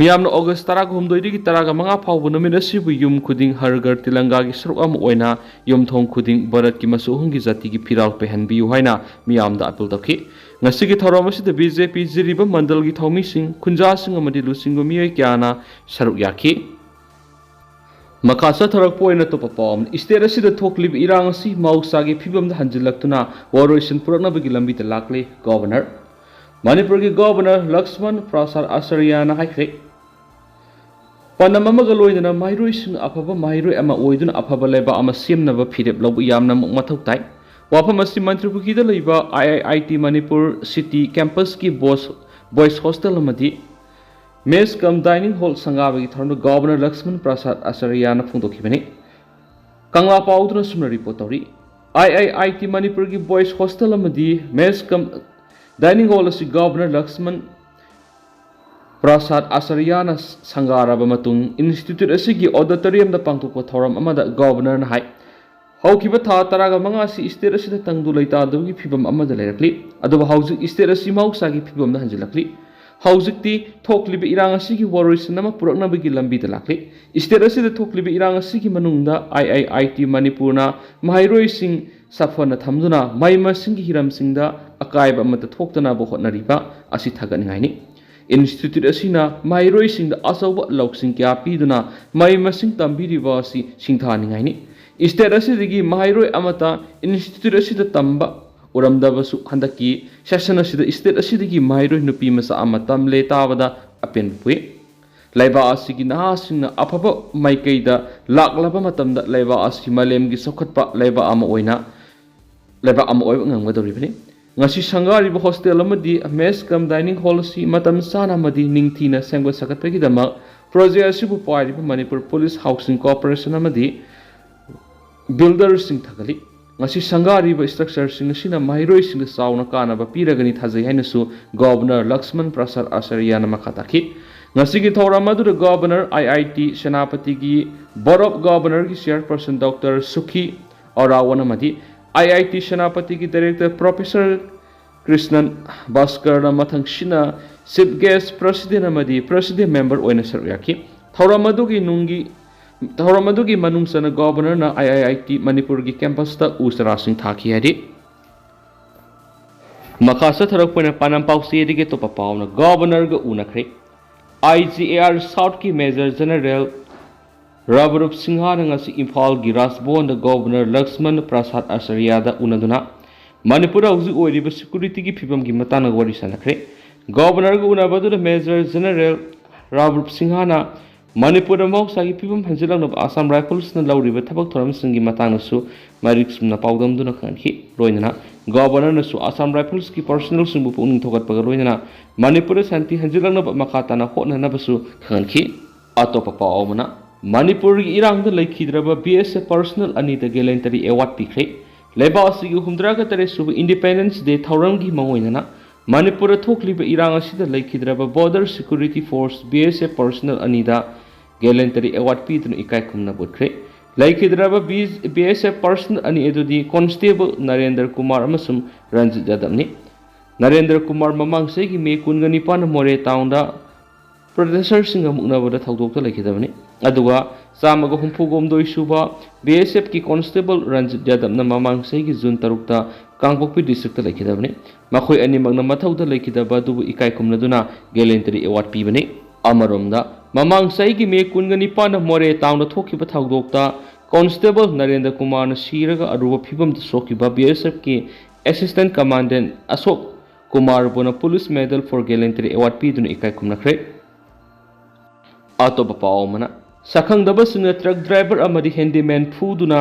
ꯃꯤꯌꯥꯝꯅ ꯑꯣꯒꯁ ꯇꯔꯥꯒ ꯍꯨꯝꯗꯣꯏꯗꯒꯤ ꯇꯔꯥꯒ ꯃꯉꯥ ꯐꯥꯎꯕ ꯅꯨꯃꯤꯠ ꯑꯁꯤꯕꯨ ꯌꯨꯝ ꯈꯨꯗꯤꯡ ꯍꯔ ꯘꯔ ꯇꯤꯂꯪꯒꯥꯒꯤ ꯁꯔꯨꯛ ꯑꯃ ꯑꯣꯏꯅ ꯌꯨꯝꯊꯣꯡ ꯈꯨꯗꯤꯡ ꯚꯥꯔꯠꯀꯤ ꯃꯆꯨ ꯑꯍꯨꯝꯒꯤ ꯖꯥꯇꯤꯒꯤ ꯐꯤꯔꯥꯜ ꯄꯩꯍꯟꯕꯤꯌꯨ ꯍꯥꯏꯅ ꯃꯤꯌꯥꯝꯗ ꯑꯄꯤꯜ ꯇꯧꯈꯤ꯫ ꯉꯁꯤꯒꯤ ꯊꯧꯔꯝ ꯑꯁꯤꯗ ꯕꯤ ꯖꯦ ꯄꯤ ꯖꯤꯔꯤꯕꯥꯝ ꯃꯟꯗꯜꯒꯤ ꯊꯧꯃꯤꯁꯤꯡ, ꯈꯨꯟꯖꯥꯁꯤꯡ ꯑꯃꯗꯤ ꯂꯨꯆꯤꯡꯕ ꯃꯤꯑꯣꯏ ꯀꯌꯥꯅ ꯁꯔꯨꯛ ꯌꯥꯈꯤ꯫ ꯃꯈꯥ ꯆꯠꯊꯔꯛꯄ ꯑꯣꯏꯅ ꯑꯇꯣꯞꯄ ꯄꯥꯎ ꯑꯃꯅ, ꯏꯁꯇꯦꯠ ꯑꯁꯤꯗ ꯊꯣꯛꯂꯤꯕ ꯏꯔꯥꯡ ꯑꯁꯤ ꯃꯍꯧꯁꯥꯒꯤ ꯐꯤꯕꯝꯗ ꯍꯟꯖꯤꯜꯂꯛꯇꯨꯅ ꯋꯥꯔꯣꯏꯁꯤꯟ ꯄꯨꯔꯛꯅꯕꯒꯤ ꯂꯝꯕꯤꯗ ꯂꯥꯛꯂꯤ, ꯒꯣꯚꯔꯅꯔ꯫ ꯃꯅꯤꯄꯨꯔꯒꯤ ꯒꯣꯚꯔꯅꯔ ꯂꯛꯁꯃꯟ ꯄ꯭ꯔꯁꯥꯗ ꯑꯆꯥꯔꯌꯥꯅ ꯍꯥꯏꯈ꯭ꯔꯦ, ꯄꯥꯟꯗꯝ ꯑꯃꯒ ꯂꯣꯏꯅꯅ ꯃꯍꯩꯔꯣꯏꯁꯤꯡ ꯑꯐꯕ ꯃꯍꯩꯔꯣꯏ ꯑꯃ ꯑꯣꯏꯗꯨꯅ ꯑꯐꯕ ꯂꯩꯕꯥꯛ ꯑꯃ ꯁꯦꯝꯅꯕ ꯐꯤꯔꯦꯞ ꯂꯧꯕ ꯌꯥꯝꯅꯃꯛ ꯃꯊꯧ ꯇꯥꯏ꯫ ꯋꯥꯐꯝ ꯑꯁꯤ ꯃꯟꯇ꯭ꯔꯤ ꯄꯨꯈ꯭ꯔꯤꯗ ꯂꯩꯕ I I I T Manipur city ꯀꯦꯝꯄꯁꯀꯤ ꯕꯣꯁ-, ꯕꯣꯏꯁ ꯍꯣꯁꯇꯦꯜ ꯑꯃꯗꯤ ꯃꯦꯁ ꯀꯝ ꯗꯥꯏꯅꯤꯡ ꯍꯣꯜ ꯁꯪꯒꯥꯕꯒꯤ ꯊꯧꯔꯝꯗ ꯒꯣꯚꯔꯅꯔ ꯂꯛꯁꯃꯟ ꯄ꯭ꯔꯁꯥꯗ ꯑꯆꯥꯔꯌꯥꯅ ꯐꯣꯡꯗꯣꯛꯈꯤꯕꯅꯤ꯫ ꯀꯪꯂꯥ ꯄꯥꯎꯗꯨꯅ ꯁꯨꯝꯅ ꯔꯤꯄꯣꯔꯠ ꯇꯧꯔꯤ꯫ ꯑꯥꯏ ꯑꯥꯏ ꯑꯥꯏ ꯇꯤ ꯃꯅꯤꯄꯨꯔꯒꯤ ꯕꯣꯏꯁ ꯍꯣꯁꯇꯦꯜ ꯑꯃꯗꯤ ꯃꯦꯁ ꯀꯝ ꯗꯥꯏꯅꯤꯡ ꯍꯣꯜ ꯑꯁꯤ ꯒꯣꯚꯔꯅꯔ ꯂꯛꯁꯃꯟ ꯄ꯭ꯔꯁꯥꯗ ꯑꯆꯥꯔꯌꯥꯅ ꯁꯪꯒꯥꯔꯕ ꯃꯇꯨꯡ ꯏꯟꯁꯇꯤꯇ꯭ꯌꯨꯠ ꯑꯁꯤꯒꯤ ꯑꯣꯗꯤꯇꯣꯔꯤꯌꯝꯗ ꯄꯥꯡꯊꯣꯛꯄ ꯊꯧꯔꯝ ꯑꯃꯗ ꯒꯣꯚꯔꯅꯔꯅ ꯍꯥꯏ, ꯍꯧꯈꯤꯕ ꯊꯥ ꯇꯔꯥꯒ ꯃꯉꯥ ꯑꯁꯤ ꯏꯁꯇꯦꯠ ꯑꯁꯤꯗ ꯇꯪꯗꯨ ꯂꯩꯇꯥꯗꯕꯒꯤ ꯐꯤꯕꯝ ꯑꯃꯗ ꯂꯩꯔꯛꯂꯤ, ꯑꯗꯨꯕꯨ ꯍꯧꯖꯤꯛ ꯏꯁꯇꯦꯠ ꯑꯁꯤ ꯃꯍꯧꯁꯥꯒꯤ ꯐꯤꯕꯝꯗ ꯍꯟꯖꯤꯜꯂꯛꯂꯤ꯫ ꯍꯧꯖꯤꯛꯇꯤ ꯊꯣꯛꯂꯤꯕ ꯏꯔꯥꯡ ꯑꯁꯤꯒꯤ ꯋꯥꯔꯣꯏꯁꯤꯟ ꯑꯃ ꯄꯨꯔꯛꯅꯕꯒꯤ ꯂꯝꯕꯤꯗ ꯂꯥꯛꯂꯤ꯫ State ꯑꯁꯤꯗ ꯊꯣꯛꯂꯤꯕ ꯏꯔꯥꯡ ꯑꯁꯤꯒꯤ ꯃꯅꯨꯡꯗ I I I T ꯃꯅꯤꯄꯨꯔꯅ ꯃꯍꯩꯔꯣꯏꯁꯤꯡ ꯁꯥꯐꯅ ꯊꯝꯗꯨꯅ ꯃꯍꯩ ꯃꯁꯤꯡꯒꯤ ꯍꯤꯔꯝꯁꯤꯡꯗ ꯑꯀꯥꯏꯕ ꯑꯃꯠꯇ ꯊꯣꯛꯇꯅꯕ ꯍꯣꯠꯅꯔꯤꯕ ꯑꯁꯤ ꯊꯥꯒꯠꯅꯤꯡꯉꯥꯏꯅꯤ꯫ Institute ꯑꯁꯤꯅ ꯃꯍꯩꯔꯣꯏꯁꯤꯡꯗ ꯑꯆꯧꯕ ꯂꯧꯁꯤꯡ ꯀꯌꯥ ꯄꯤꯗꯨꯅ ꯃꯍꯩ ꯃꯁꯤꯡ ꯇꯝꯕꯤꯔꯤꯕ ꯑꯁꯤ ꯁꯤꯡꯊꯥꯅꯤꯡꯉꯥꯏꯅꯤ꯫ State ꯑꯁꯤꯗꯒꯤ ꯃꯍꯩꯔꯣꯏ ꯑꯃꯠꯇ institute ꯑꯁꯤꯗ ꯇꯝꯕ ꯎꯔꯝꯗꯕꯁꯨ ꯍꯟꯗꯛꯀꯤ session ꯑꯁꯤꯗ state ꯑꯁꯤꯗꯒꯤ ꯃꯍꯩꯔꯣꯏ ꯅꯨꯄꯤ ꯃꯆꯥ ꯑꯃ ꯇꯝꯂꯦ ꯇꯥꯕꯗ ꯑꯄꯦꯟꯕ ꯄꯣꯛꯏ꯫ ꯂꯩꯕꯥꯛ ꯑꯁꯤꯒꯤ ꯅꯍꯥꯁꯤꯡꯅ ꯑꯐꯕ ꯃꯥꯏꯀꯩꯗ ꯂꯥꯛꯂꯕ ꯃꯇꯝꯗ ꯂꯩꯕꯥꯛ ꯑꯁꯤ ꯃꯥꯂꯦꯝꯒꯤ ꯆꯥꯎꯈꯠꯄ ꯂꯩꯕꯥꯛ ꯑꯃ ꯑꯣꯏꯅ, ꯂꯩꯕꯥꯛ ꯑꯃ ꯑꯣꯏꯕ ꯉꯝꯒꯗꯧꯔꯤꯕꯅꯤ꯫ ꯉꯁꯤ ꯁꯪꯒꯥꯔꯤꯕ hostel ꯑꯃꯗꯤ mess cum dining hall ꯑꯁꯤ ꯃꯇꯝ ꯆꯥꯅ ꯑꯃꯗꯤ ꯅꯤꯡꯊꯤꯅ ꯁꯦꯝꯒꯠ ꯁꯥꯒꯠꯄꯒꯤꯗꯃꯛ project ꯑꯁꯤꯕꯨ ꯄꯥꯏꯔꯤꯕ Manipur Police Housing Corporation ꯑꯃꯗꯤ builderꯁꯤꯡ ꯊꯥꯒꯠꯂꯤ꯫ ꯉꯁꯤ ꯁꯪꯒꯥꯔꯤꯕ structureꯁꯤꯡ ꯑꯁꯤꯅ ꯃꯍꯩꯔꯣꯏꯁꯤꯡꯗ ꯆꯥꯎꯅ ꯀꯥꯟꯅꯕ ꯄꯤꯔꯒꯅꯤ ꯊꯥꯖꯩ ꯍꯥꯏꯅꯁꯨ Governor ꯂꯛꯁꯃꯟ ꯄ꯭ꯔꯁꯥꯗ ꯑꯆꯥꯔꯌꯥꯅ ꯃꯈꯥ ꯇꯥꯈꯤ꯫ ꯉꯁꯤꯒꯤ ꯊꯧꯔꯝ ꯑꯗꯨꯗ Governor I I T ꯁꯦꯅꯥꯄꯇꯤꯒꯤ Board of Governorꯒꯤ chairperson Doctor ꯁꯨꯈꯤ ꯑꯣꯔꯥꯋꯟ ꯑꯃꯗꯤ I I T ꯁꯦꯅꯥꯄꯇꯤꯒꯤ Director Professor Krishnan ꯚꯥꯁꯀꯔꯅ ꯃꯊꯪꯁꯤꯅ chief guest, president ꯑꯃꯗꯤ president member ꯑꯣꯏꯅ ꯁꯔꯨꯛ ꯌꯥꯈꯤ꯫ ꯊꯧꯔꯝ ꯑꯗꯨꯒꯤ ꯅꯨꯡꯒꯤ, ꯊꯧꯔꯝ ꯑꯗꯨꯒꯤ ꯃꯅꯨꯡ ꯆꯟꯅ Governorꯅ I I I T ꯃꯅꯤꯄꯨꯔꯒꯤ campusꯇ ꯎ ꯆꯥꯔꯥꯁꯤꯡ ꯊꯥꯈꯤ ꯍꯥꯏꯔꯤ꯫ ꯃꯈꯥ ꯆꯠꯊꯔꯛꯄ ꯑꯣꯏꯅ ꯄꯥꯟꯗꯝ ꯄꯥꯎꯆꯦꯗꯒꯤ ꯑꯇꯣꯞꯄ ꯄꯥꯎꯅ Governorꯒ ꯎꯅꯈ꯭ꯔꯦ꯫ I G A R Southꯀꯤ Major General ꯔꯥꯕꯔꯨꯞ ꯁꯤꯡꯍꯥꯅ ꯉꯁꯤ ꯏꯝꯐꯥꯜꯒꯤ ꯔꯥꯖꯚꯋꯟꯗ Governor ꯂꯛꯁꯃꯟ ꯄ꯭ꯔꯁꯥꯗ ꯑꯆꯥꯔꯌꯥꯗ ꯎꯅꯗꯨꯅ ꯃꯅꯤꯄꯨꯔꯗ ꯍꯧꯖꯤꯛ ꯑꯣꯏꯔꯤꯕ securityꯒꯤ ꯐꯤꯕꯝꯒꯤ ꯃꯇꯥꯡꯗ ꯋꯥꯔꯤ ꯁꯥꯟꯅꯈ꯭ꯔꯦ꯫ Governorꯒ ꯎꯅꯕ ꯑꯗꯨꯗ Major General ꯔꯥꯕꯔꯨꯞ ꯁꯤꯡꯍꯥꯅ ꯃꯅꯤꯄꯨꯔꯗ ꯃꯍꯧꯁꯥꯒꯤ ꯐꯤꯕꯝ ꯍꯟꯖꯤꯜꯂꯛꯅꯕ Assam Riflesꯅ ꯂꯧꯔꯤꯕ ꯊꯕꯛ ꯊꯧꯔꯝꯁꯤꯡꯒꯤ ꯃꯇꯥꯡꯗꯁꯨ ꯃꯔꯤꯛ ꯆꯨꯝꯅ ꯄꯥꯎꯗꯝꯗꯨꯅ ꯈꯪꯍꯟꯈꯤ꯫ ꯂꯣꯏꯅꯅ Governorꯅꯁꯨ Assam Riflesꯀꯤ personnelꯁꯤꯡꯕꯨ ꯄꯨꯛꯅꯤꯡ ꯊꯧꯒꯠꯄꯒ ꯂꯣꯏꯅꯅ ꯃꯅꯤꯄꯨꯔꯗ ꯁꯥꯟꯇꯤ ꯍꯟꯖꯤꯜꯂꯛꯅꯕ ꯃꯈꯥ ꯇꯥꯅ ꯍꯣꯠꯅꯅꯕꯁꯨ ꯈꯪꯍꯟꯈꯤ꯫ ꯑꯇꯣꯞꯄ ꯄꯥꯎ ꯑꯃꯅ, ꯃꯅꯤꯄꯨꯔꯒꯤ ꯏꯔꯥꯡꯗ ꯂꯩꯈꯤꯗ꯭ꯔꯕ B S F personnel ꯑꯅꯤꯗ gallantry award ꯄꯤꯈ꯭ꯔꯦ꯫ ꯂꯩꯕꯥꯛ ꯑꯁꯤꯒꯤ ꯍꯨꯝꯗ꯭ꯔꯥꯒ ꯇꯔꯦꯠ ꯁꯨꯕ Independence Day ꯊꯧꯔꯝꯒꯤ ꯃꯥꯡꯑꯣꯏꯅꯅ ꯃꯅꯤꯄꯨꯔꯗ ꯊꯣꯛꯂꯤꯕ ꯏꯔꯥꯡ ꯑꯁꯤꯗ ꯂꯩꯈꯤꯗ꯭ꯔꯕ Border Security Force, B S F personnel ꯑꯅꯤꯗ gallantry award ꯄꯤꯗꯨꯅ ꯏꯀꯥꯏ ꯈꯨꯝꯅꯕ ꯎꯠꯈ꯭ꯔꯦ꯫ ꯂꯩꯈꯤꯗ꯭ꯔꯕ B S F personnel ꯑꯅꯤ ꯑꯗꯨꯗꯤ Constable ꯅꯔꯦꯟꯗ꯭ꯔ ꯀꯨꯃꯥꯔ ꯑꯃꯁꯨꯡ ꯔꯟꯖꯤꯠ ꯌꯥꯗꯕꯅꯤ꯫ ꯅꯔꯦꯟꯗ꯭ꯔ ꯀꯨꯃꯥꯔ ꯃꯃꯥꯡ ꯆꯍꯤꯒꯤ ꯃꯦ ꯀꯨꯟꯒ ꯅꯤꯄꯥꯟꯗ ꯃꯣꯔꯦ ꯇꯥꯎꯟꯗ ꯄ꯭ꯔꯣꯇꯦꯁꯇꯔꯁꯤꯡꯒ ꯃꯨꯛꯅꯕꯗ ꯊꯧꯗꯣꯛꯇ ꯂꯩꯈꯤꯗꯕꯅꯤ꯫ ꯑꯗꯨꯒ ꯆꯥꯝꯃꯒ ꯍꯨꯝꯐꯨꯒ ꯍꯨꯝꯗꯣꯏ ꯁꯨꯕ B S F ꯀꯤ ꯀꯣꯟꯁꯇꯦꯕꯜ ꯔꯟꯖꯤꯠ ꯌꯥꯗꯕꯅ ꯃꯃꯥꯡ ꯆꯍꯤꯒꯤ ꯖꯨꯟ ꯇꯔꯨꯛꯇ ꯀꯥꯡꯄꯣꯛꯄꯤ ꯗꯤꯁꯇ꯭ꯔꯤꯛꯇ ꯂꯩꯈꯤꯗꯕꯅꯤ꯫ ꯃꯈꯣꯏ ꯑꯅꯤꯃꯛꯅ ꯃꯊꯧꯗ ꯂꯩꯈꯤꯗꯕ ꯑꯗꯨꯕꯨ ꯏꯀꯥꯏ ꯈꯨꯝꯅꯗꯨꯅ ꯒꯦꯂꯦꯟꯇꯔꯤ ꯑꯦꯋꯥꯔꯗ ꯄꯤꯕꯅꯤ꯫ ꯑꯃꯔꯣꯝꯗ, ꯃꯃꯥꯡ ꯆꯍꯤꯒꯤ ꯃꯦ ꯀꯨꯟꯒ ꯅꯤꯄꯥꯟꯗ ꯃꯣꯔꯦ ꯇꯥꯎꯟꯗ ꯊꯣꯛꯈꯤꯕ ꯊꯧꯗꯣꯛꯇ ꯀꯣꯟꯁꯇꯦꯕꯜ ꯅꯔꯦꯟꯗ꯭ꯔ ꯀꯨꯃꯥꯔꯅ ꯁꯤꯔꯒ ꯑꯔꯨꯕ ꯐꯤꯕꯝꯗ ꯁꯣꯛꯈꯤꯕ B S F ꯀꯤ ꯑꯦꯁꯤꯁꯇꯦꯟꯠ ꯀꯃꯥꯟꯗꯦꯟꯠ ꯑꯁꯣꯛ ꯀꯨꯃꯥꯔꯕꯨꯅ Police Medal for Gallantry Award ꯄꯤꯗꯨꯅ ꯏꯀꯥꯏ ꯈꯨꯝꯅꯈ꯭ꯔꯦ꯫ ꯑꯇꯣꯞꯄ ꯄꯥꯎ ꯑꯃꯅ, ꯁꯛꯈꯪꯗꯕꯁꯤꯡꯅ ꯇ꯭ꯔꯛ ꯗ꯭ꯔꯥꯏꯚꯔ ꯑꯃꯗꯤ ꯍꯦꯟꯗꯤꯃꯦꯟ ꯐꯨꯗꯨꯅ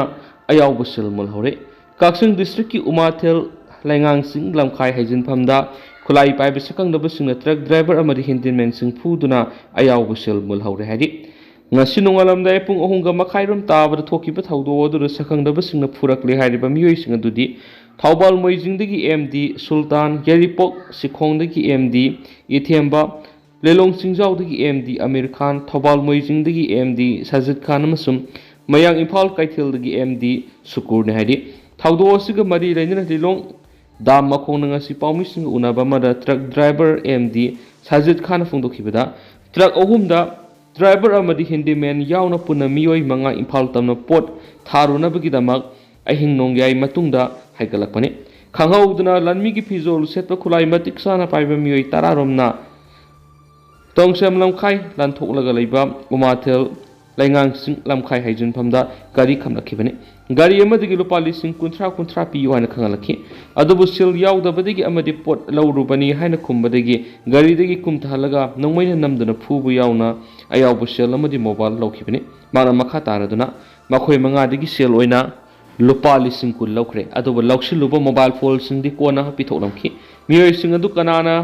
ꯑꯌꯥꯎꯕ ꯁꯦꯜ ꯃꯨꯜꯍꯧꯔꯦ꯫ ꯀꯛꯆꯤꯡ ꯗꯤꯁꯇ꯭ꯔꯤꯛꯀꯤ ꯎꯃꯥꯊꯦꯜ ꯂꯩꯉꯥꯡꯁꯤꯡ ꯂꯝꯈꯥꯏ ꯍꯩꯖꯤꯟꯐꯝꯗ ꯈꯨꯠꯂꯥꯏ ꯄꯥꯏꯕ ꯁꯛꯈꯪꯗꯕꯁꯤꯡꯅ ꯇ꯭ꯔꯛ ꯗ꯭ꯔꯥꯏꯚꯔ ꯑꯃꯗꯤ ꯍꯦꯟꯗꯤꯃꯦꯟꯁꯤꯡ ꯐꯨꯗꯨꯅ ꯑꯌꯥꯎꯕ ꯁꯦꯜ ꯃꯨꯜꯍꯧꯔꯦ ꯍꯥꯏꯔꯤ꯫ ꯉꯁꯤ ꯅꯣꯡꯉꯥꯜꯂꯝꯗꯥꯏ ꯄꯨꯡ ꯑꯍꯨꯝꯒ ꯃꯈꯥꯏꯔꯣꯝ ꯇꯥꯕꯗ ꯊꯣꯛꯈꯤꯕ ꯊꯧꯗꯣꯛ ꯑꯗꯨꯗ ꯁꯛꯈꯪꯗꯕꯁꯤꯡꯅ ꯐꯨꯔꯛꯂꯦ ꯍꯥꯏꯔꯤꯕ ꯃꯤꯑꯣꯏꯁꯤꯡ ꯑꯗꯨꯗꯤ ꯊꯧꯕꯥꯜ ꯃꯣꯏꯖꯤꯡꯗꯒꯤ M D ꯁꯨꯜꯇꯥꯟ, ꯌꯥꯏꯔꯤꯄꯣꯛ ꯁꯤꯈꯣꯡꯗꯒꯤ M D ꯏꯊꯦꯝꯕ, ꯂꯤꯂꯣꯡ ꯆꯤꯡꯖꯥꯎꯗꯒꯤ M D ꯑꯃꯤꯔ ꯈꯥꯟ, ꯊꯧꯕꯥꯜ ꯃꯣꯏꯖꯤꯡꯗꯒꯤ M D ꯁꯥꯖꯤꯗ ꯈꯥꯟ ꯑꯃꯁꯨꯡ ꯃꯌꯥꯡ ꯏꯝꯐꯥꯜ ꯀꯩꯊꯦꯜꯗꯒꯤ M D ꯁꯨꯀꯨꯔꯅꯤ ꯍꯥꯏꯔꯤ꯫ ꯊꯧꯗꯣꯛ ꯑꯁꯤꯒ ꯃꯔꯤ ꯂꯩꯅꯅ ꯂꯤꯂꯣꯡ ꯗꯥꯝ ꯃꯈꯣꯡꯗ ꯉꯁꯤ ꯄꯥꯎꯃꯤꯁꯤꯡꯒ ꯎꯅꯕ ꯑꯃꯗ truck driver M D Sajid ꯈꯥꯟꯅ ꯐꯣꯡꯗꯣꯛꯈꯤꯕꯗ, ꯇ꯭ꯔꯛ ꯑꯍꯨꯝꯗ ꯗ꯭ꯔꯥꯏꯚꯔ ꯑꯃꯗꯤ ꯍꯦꯟꯗꯤꯃꯦꯟ ꯌꯥꯎꯅ ꯄꯨꯟꯅ ꯃꯤꯑꯣꯏ ꯃꯉꯥ ꯏꯝꯐꯥꯜ ꯇꯝꯅ ꯄꯣꯠ ꯊꯥꯔꯨꯅꯕꯒꯤꯗꯃꯛ ꯑꯍꯤꯡ ꯅꯣꯡꯌꯥꯏ ꯃꯇꯨꯡꯗ ꯍꯥꯏꯒꯠꯂꯛꯄꯅꯤ꯫ ꯈꯪꯍꯧꯗꯅ ꯂꯟꯃꯤꯒꯤ ꯐꯤꯖꯣꯜ ꯁꯦꯠꯄ ꯈꯨꯠꯂꯥꯏ ꯃꯇꯤꯛ ꯆꯥꯅ ꯄꯥꯏꯕ ꯃꯤꯑꯣꯏ ꯇꯔꯥꯔꯣꯝꯅ ꯇꯣꯡꯁꯦꯝ ꯂꯝꯈꯥꯏ ꯂꯥꯟꯊꯣꯛꯂꯒ ꯂꯩꯕ ꯎꯃꯥꯊꯦꯜ ꯂꯩꯉꯥꯡꯁꯤꯡ ꯂꯝꯈꯥꯏ ꯍꯩꯖꯤꯟꯐꯝꯗ ꯒꯥꯔꯤ ꯈꯥꯝꯂꯛꯈꯤꯕꯅꯤ꯫ ꯒꯥꯔꯤ ꯑꯃꯗꯒꯤ ꯂꯨꯄꯥ ꯂꯤꯁꯤꯡ ꯀꯨꯟꯊ꯭ꯔꯥ ꯀꯨꯟꯊ꯭ꯔꯥ ꯄꯤꯌꯨ ꯍꯥꯏꯅ ꯈꯪꯍꯜꯂꯛꯈꯤ꯫ ꯑꯗꯨꯕꯨ ꯁꯤꯜ ꯌꯥꯎꯗꯕꯗꯒꯤ ꯑꯃꯗꯤ ꯄꯣꯠ ꯂꯧꯔꯨꯕꯅꯤ ꯍꯥꯏꯅ ꯈꯨꯝꯕꯗꯒꯤ ꯒꯥꯔꯤꯗꯒꯤ ꯀꯨꯝꯊꯍꯜꯂꯒ ꯅꯣꯡꯃꯩꯅ ꯅꯝꯗꯨꯅ ꯐꯨꯕ ꯌꯥꯎꯅ ꯑꯌꯥꯎꯕ ꯁꯦꯜ ꯑꯃꯗꯤ ꯃꯣꯕꯥꯏꯜ ꯂꯧꯈꯤꯕꯅꯤ꯫ ꯃꯍꯥꯛꯅ ꯃꯈꯥ ꯇꯥꯔꯗꯨꯅ ꯃꯈꯣꯏ ꯃꯉꯥꯗꯒꯤ ꯁꯦꯜ ꯑꯣꯏꯅ ꯂꯨꯄꯥ ꯂꯤꯁꯤꯡ ꯀꯨꯟ ꯂꯧꯈ꯭ꯔꯦ꯫ ꯑꯗꯨꯕꯨ ꯂꯧꯁꯤꯜꯂꯨꯕ ꯃꯣꯕꯥꯏꯜ ꯐꯣꯟꯁꯤꯡꯗꯤ ꯀꯣꯟꯅ ꯄꯤꯊꯣꯛꯂꯝꯈꯤ꯫ ꯃꯤꯑꯣꯏꯁꯤꯡ ꯑꯗꯨ ꯀꯅꯥꯅ,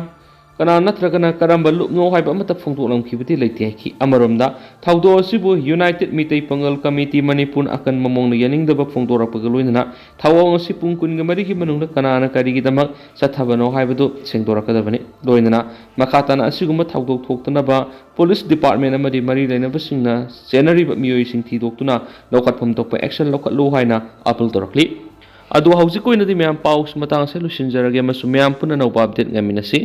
ꯀꯅꯥ ꯅꯠꯇ꯭ꯔꯒꯅ ꯀꯔꯝꯕ ꯂꯨꯞꯅꯣ ꯍꯥꯏꯕ ꯑꯃꯠꯇ ꯐꯣꯡꯗꯣꯛꯂꯝꯈꯤꯕꯗꯤ ꯂꯩꯇꯦ ꯍꯥꯏꯈꯤ꯫ ꯑꯃꯔꯣꯝꯗ, ꯊꯧꯗꯣꯛ ꯑꯁꯤꯕꯨ ꯌꯨꯅꯥꯏꯇꯦꯗ ꯃꯤꯇꯩ ꯄꯥꯉꯜ ꯀꯃꯤꯇꯤ ꯃꯅꯤꯄꯨꯔꯅ ꯑꯀꯟꯕ ꯃꯑꯣꯡꯗ ꯌꯥꯅꯤꯡꯗꯕ ꯐꯣꯡꯗꯣꯔꯛꯄꯒ ꯂꯣꯏꯅꯅ ꯊꯧꯑꯣꯡ ꯑꯁꯤ ꯄꯨꯡ ꯀꯨꯟꯒ ꯃꯔꯤꯒꯤ ꯃꯅꯨꯡꯗ ꯀꯅꯥꯅ ꯀꯔꯤꯒꯤꯗꯃꯛ ꯆꯠꯊꯕꯅꯣ ꯍꯥꯏꯕꯗꯨ ꯁꯦꯡꯗꯣꯔꯛꯀꯗꯕꯅꯤ꯫ ꯂꯣꯏꯅꯅ ꯃꯈꯥ ꯇꯥꯅ ꯑꯁꯤꯒꯨꯝꯕ ꯊꯧꯗꯣꯛ ꯊꯣꯛꯇꯅꯕ ꯄꯨꯂꯤꯁ ꯗꯤꯄꯥꯔꯠꯃꯦꯟ ꯑꯃꯗꯤ ꯃꯔꯤ ꯂꯩꯅꯕꯁꯤꯡꯅ ꯆꯦꯟꯅꯔꯤꯕ ꯃꯤꯑꯣꯏꯁꯤꯡ ꯊꯤꯗꯣꯛꯇꯨꯅ ꯂꯧꯈꯠꯐꯝ ꯊꯣꯛꯄ ꯑꯦꯛꯁꯟ ꯂꯧꯈꯠꯂꯨ ꯍꯥꯏꯅ ꯑꯥꯄꯤꯜ ꯇꯧꯔꯛꯂꯤ꯫ ꯑꯗꯣ ꯍꯧꯖꯤꯛꯀꯤ ꯑꯣꯏꯅꯗꯤ ꯃꯌꯥꯝ ꯄꯥꯎꯁ ꯃꯇꯥꯡꯁꯦ ꯂꯣꯏꯁꯤꯟꯖꯔꯒꯦ ꯑꯃꯁꯨꯡ ꯃꯌꯥꯝ ꯄꯨꯟꯅ ꯑꯅꯧꯕ ꯑꯞꯗꯦꯠ ꯉꯥꯏꯃꯤꯟꯅꯁꯤ꯫